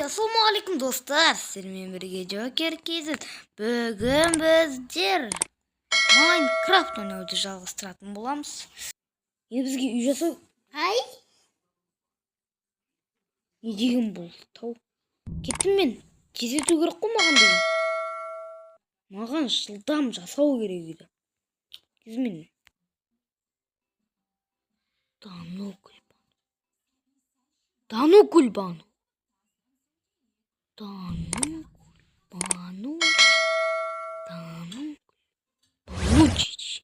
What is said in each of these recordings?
Ассалаумағалейкум, достар! Сіздермен бірге Джокер Kz. Бүгін біздер Майнкрафт ойнауды жалғастыратын боламыз. Енді бізге үй жасау. Ай. Не деген бұл тау? Кеттім мен. Тездету керек қой маған деген. Маған жылдам жасау керек еді. Мен. Да ну гүлбану. Да ну гүлбану. Да ну гүлбану. Да ну гүлбану. Чич.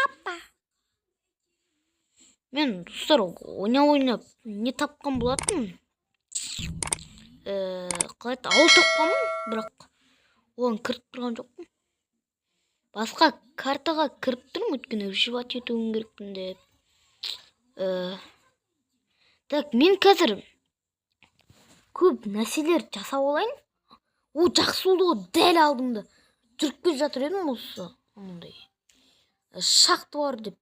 Опа. Мен, достар, ойнап ойнап не тапқан болатынмын? Қалай еді, ауыл тапқанмын, бірақ оған кіріп тұрған жоқпын. Басқа картаға кіріп тұрмын, өйткені выживать етуім керекпін деп. Так, мен қазір көп нәрселер жасап алайын. О, жақсы болды ғой, дәл алдымда. Жүріп келе жатыр едім осы мындай. Шахта бар деп.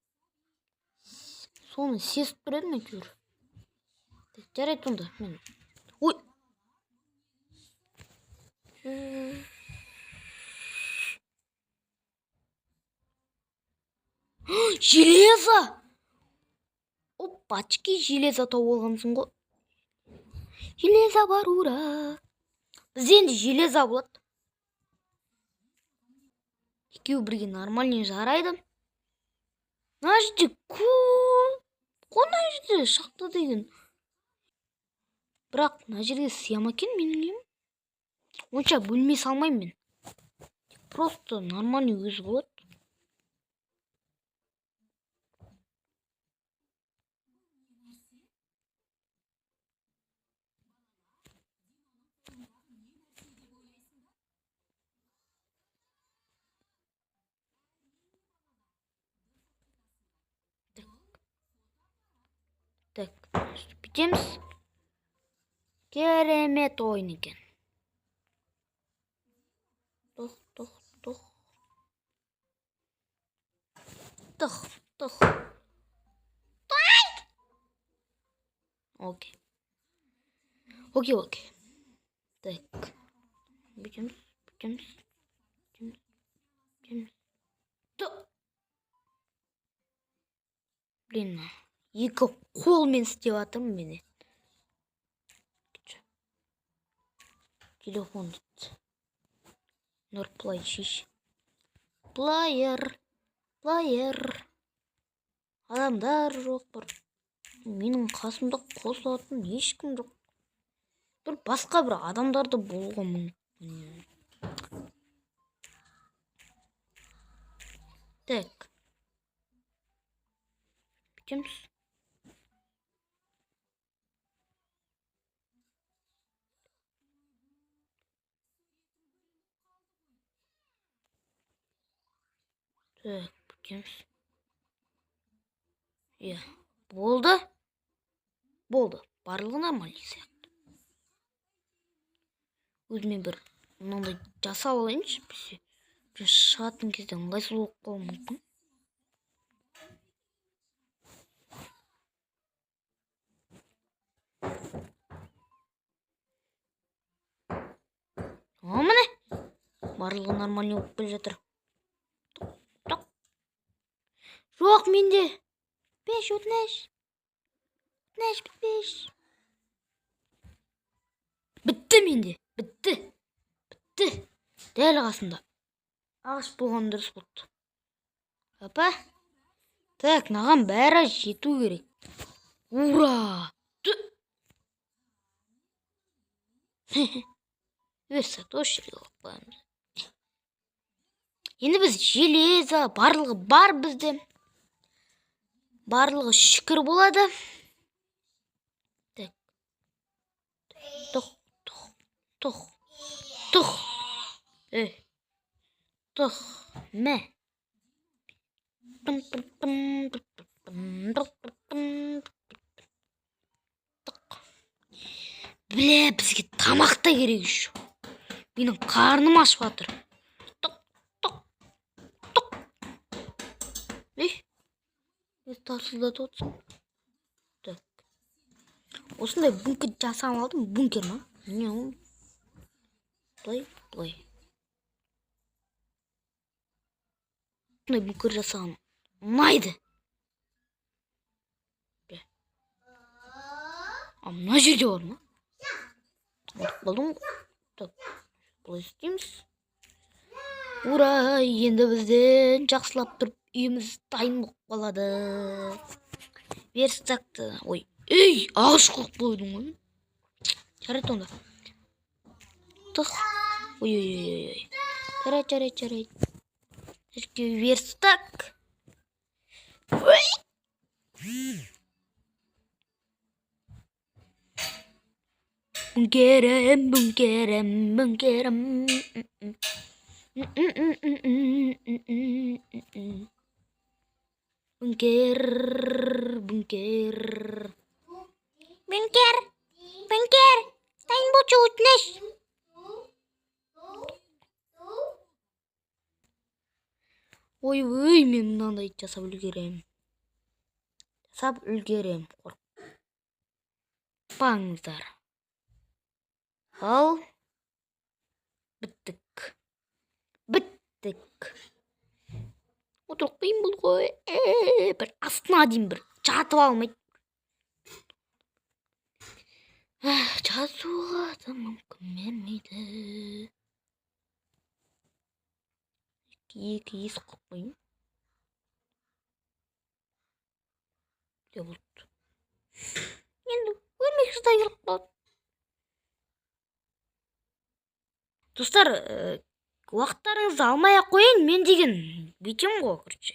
Соны сезіп тұр едім әйтеуір. Так, жарайды онда мен. Ой. Железо! Опачки, железо тауып алғансың ғой. Железо бар, ура! Бізде енді железо болады. Екеуі бірге нормальный жарайды. Мына жерде көп қой, мына жерде шахта деген. Бірақ мына жерге сыя ма екен менің үйім? Онша бөлме салмаймын мен. Просто нормальный өзі болады. Так, бүйтеміз. Керемет ойын екен. Тұх, тұх, тұх. Тұх, тұх. Окей. Окей, окей. Так. Бүйтеміз, бүйтеміз, бүйтеміз, бүйтеміз. Тұх. Блин, екі қолмен істеп жатырмын мен. Телефон дейді. Нұрплай шеш. Плеер. Плеер. Адамдар жоқ бір. Менің қасымда қосылатын ешкім жоқ. Бір басқа бір адамдар да болуға мүмкін. Так. Бүйтеміз. Так, бүйтеміз. Иә, болды. Болды. Барлығы нормальный сияқты. Өзіме бір мынандай жасап алайыншы, бізге. Бір шығатын кезде ыңғайсыз болып қалуы мүмкін. О, міне. Барлығы нормальный болып келе жатыр. Тоқ. Жоқ, менде. Беш, өтініш. Өтініш, бітпеш. Бітті менде. Бітті. Бітті. Дәл қасында. Ағаш болған дұрыс болды. Апа. Так, маған бәрі жету керек. Ура! Версат, осы жерге қойып қоямыз. Енді біз железо, барлығы бар бізде. Барлығы шүкір болады. Так. Тұх, тұх, тұх, тұх. Эй. Тұх, мә. Тым, тым, тым, тым, тым, тым, тым, тық. Бля, бізге тамақ та керек еще. Менің қарным ашып жатыр. Тұқ, тұқ, тұқ. Ей, не тарсылдатып отырсың? Так. Осындай бункер жасап алдым. Бункер ма? Не ол? Былай, былай. Осындай бункер жасаған ұнайды. Бе. А мына жерде бар ма? Ұмытып қалдым ғой. Так, былай істейміз. Ура, енді бізден жақсылап тұрып үйіміз дайын болып қалады. Верстакты, ой, ей, ағаш қойып қойдым ғой мен. Жарайды онда. Тық. Ой, ой, ой, ой. Жарайды, жарайды, жарайды. Жерге верстак. Ой! Бункерім, бункерім, бункерім. Бункер, бункер. Бункер, бункер, дайын болшы, өтініш. Ой, ой, мен мынандай жасап үлгерем. Жасап үлгерем, қорықпаңыздар. Ал, біттік. Біттік. Отырып қиын болды ғой. Бір астына дейін бір жатып алмайды. Жатуға да мүмкін бермейді. Екі есік қойып қояйын. Де болды. Енді өрмекші да келіп қалады. Достар, уақыттарыңызды алмай ақ қояйын, мен деген бүйтемін ғой, короче.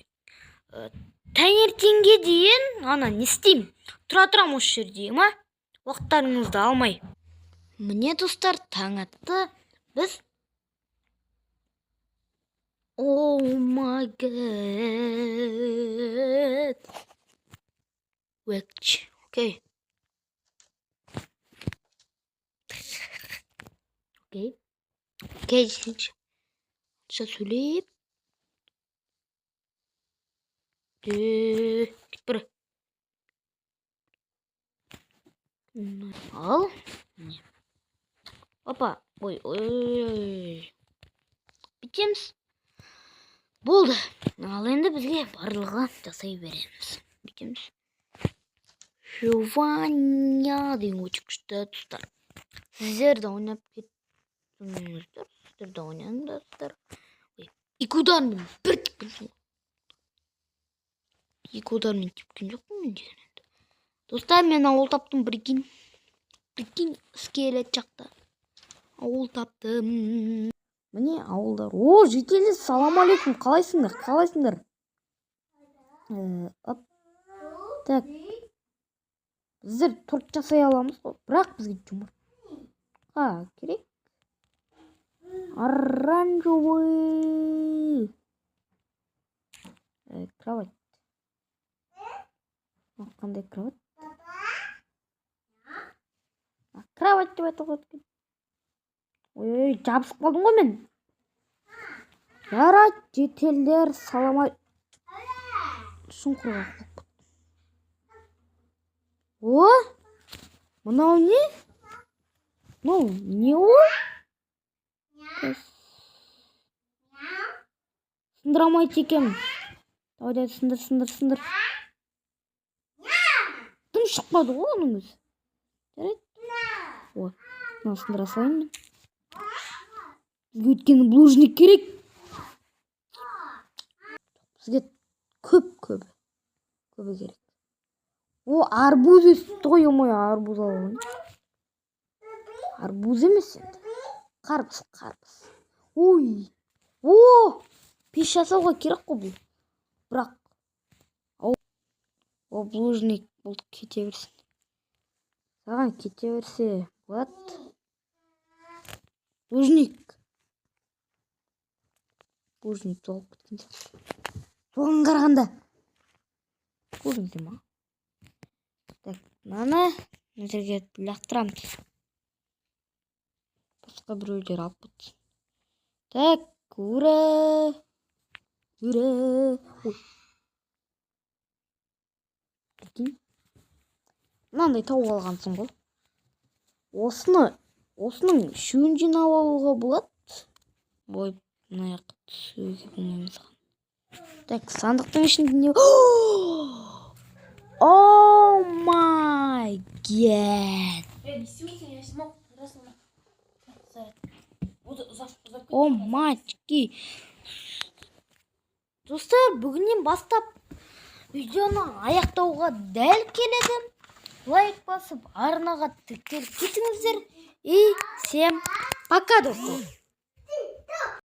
Таңертеңге дейін ана не істеймін? Тұра тұрам осы жерде, ма? Уақыттарыңызды алмай. Міне, достар, таң атты. Біз Oh my God. Witch. Окей. Окей. Окей, десеңші. Сөйлеп. Кет бір. Ал. Міне. Опа. Ой, ой, ой. Бүйтеміз. Болды. Ал енді бізге барлығы жасай береміз. Бүйтеміз. Живания деген өте күшті, достар. Сіздер де ойнап кеттіңіздер. Сіздер де ойнаңыздар. Ой, екі удармен бір тепкен соң. Екі удармен тепкен жоқпын мен деген енді. Достар, мен ауыл таптым, прикинь. Прикинь, скелет жақта. Ауыл таптым. Міне ауылдар. О, жителі, салам алейкум. Қалайсыңдар? Қалайсыңдар? Оп. Так. Біздер торт жасай аламыз ғой. Бірақ бізге жұмыртқа керек. Оранжевый. Кровать. Қандай кровать? Кровать деп айтуға болады екен. Ой, ой, жабысып қалдым ғой мен. Жарайды, жителдер, салам. Шұңқырға құлап кеттім. О, мынау не? Мынау не ол? Сындыра алмайды екенмін. Давай, давай, сындыр, сындыр, сындыр. Дым шықпады ғой оның өзі. Жарайды. О, мынаны сындыра салайын мен. Бізге өйткені булыжник керек. Бізге көп көбі. Көбі керек. О, арбуз өсіпті ғой, ё-моё, арбуз алып алайын. Арбуз емес енді. Қарбыз, қарбыз. Ой. О, пеш жасауға керек қой бұл. Бірақ о, булыжник бұл кете берсін. Саған кете берсе болады. Булыжник. Булыжник жоғалып кеткен сияқты. Соған қарағанда. Көрдіңіздер ма? Так, мынаны мына жерге лақтырамыз. Басқа біреулер алып кетсін. Так, ура! Ура! Ой. Прикинь. Мынандай тауып алғансың ғой. Осыны, осының үшеуін жинап алуға болады. Ой, мына жаққа түсуге болмаймыз. Так, сандықтың ішінде не? Oh my God! Е, не істеп отырсың? Я смог. Ұзақ ұзап. О, мачки! Достар, бүгіннен бастап видеоны аяқтауға дәл келеді. Лайк басып, арнаға тіркеліп кетіңіздер. И всем пока, достар!